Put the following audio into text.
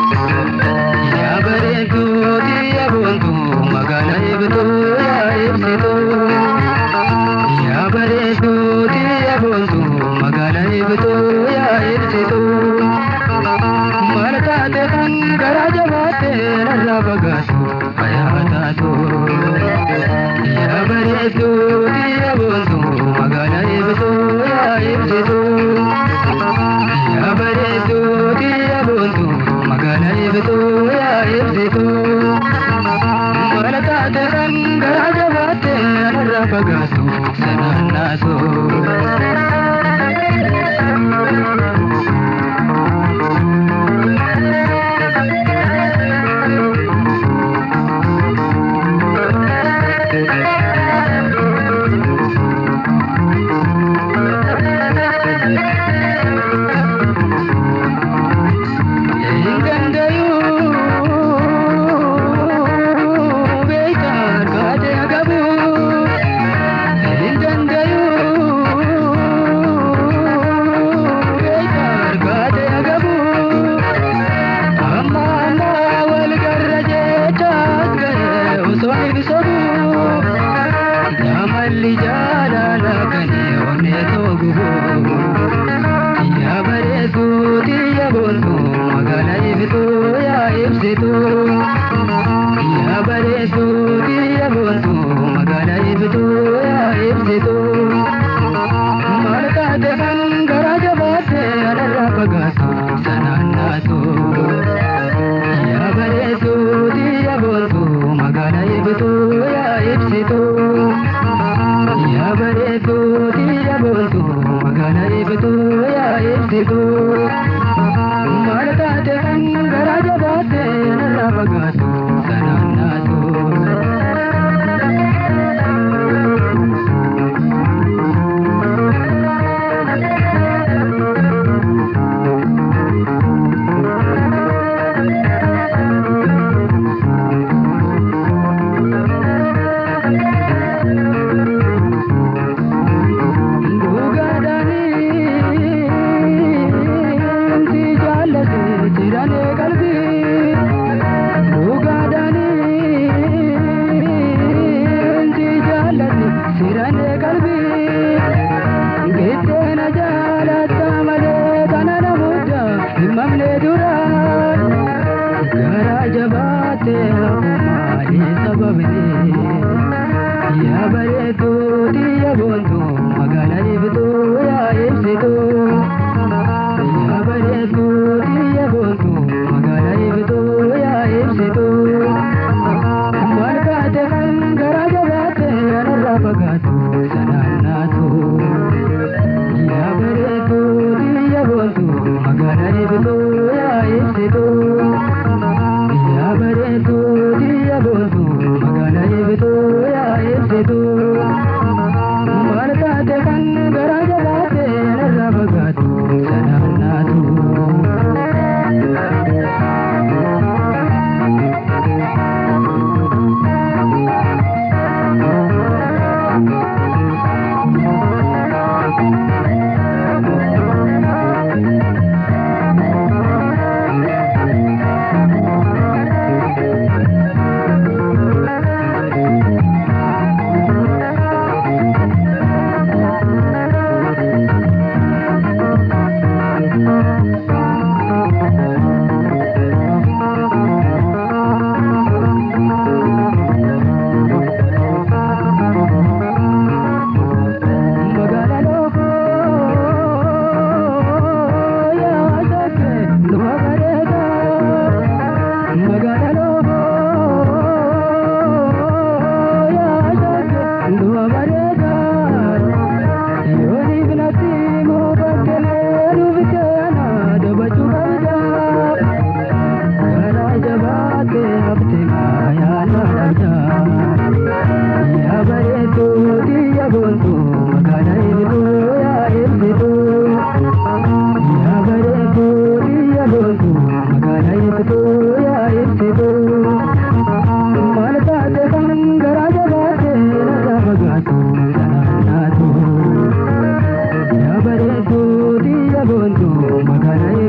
Yaa bareedduu xiyya boontuu magaalaa eebbituu yaa ibsituu. Yaa bareedduu xiyya boontuu magaalaa eebbituu yaa ibsituu. Maal taate kan garaa jabaatte narraa fagaatu fayaa taatu. Yaa bareedduu xiyya boontuu magaalaa eebbituu yaa ibsituu. Yaa bareedduu xiyya boontuu magaalaa eebbituu yaa ibsituu. Maal taate kan garaa jabaatte narraa fagaatu sanaan naasu. Hin dandayuu beektaan baatee agabuu. Hin dandayuu beektaan baatee agabuu. Amma amma wal garra jechaas ga'e osoo hin sobuu. Jaamalli jaalala kan onnee too gubuu. Yaa bareedduu xiyya boontuu magaalaa ibsituu yaa ibsituu. Yaa bareedduu xiyya boontuu magaalaa ibsituu yaa ibsituu. Maal taate kan garaa jabaatte anarraa fagaatu sanaan naatu. Yaa bareedduu xiyya boontuu magaalaa ibsituu yaa ibsituu. Yaa bareedduu xiyya boontuu magaalaa ibsituu yaa ibsituu. Maal taate kan garaa jabaatte narraa fagaatu sanaan naatu. Dhugaadhaan si jaalladhe jedhanii qalbii. Dhugaadhaan si jaalladhe jedhanii qalbii. Gitteena jaalatta malee tana namoota hin mamne dura. Garaa jabaatte maali sababni? Yaa bareedduu xiyya boontuu magaalaa ibsituu yaa ibsituu. Yaa bareedduu xiyya boontuu magaalaa ibsituu yaa ibsituu. Maal taate kan garaa jabaatte anarraa fagaatu sanaan naatu. Yaa bareedduu xiyya boontuu magaalaa ibsituu yaa ibsituu. Yaa bareedduu xiyya boontuu magaalaa ibsituu yaa ibsituu. Maal taate kan garaa jabaatte narraa fagaatu sanaan naatu. Boontuu magaalaa.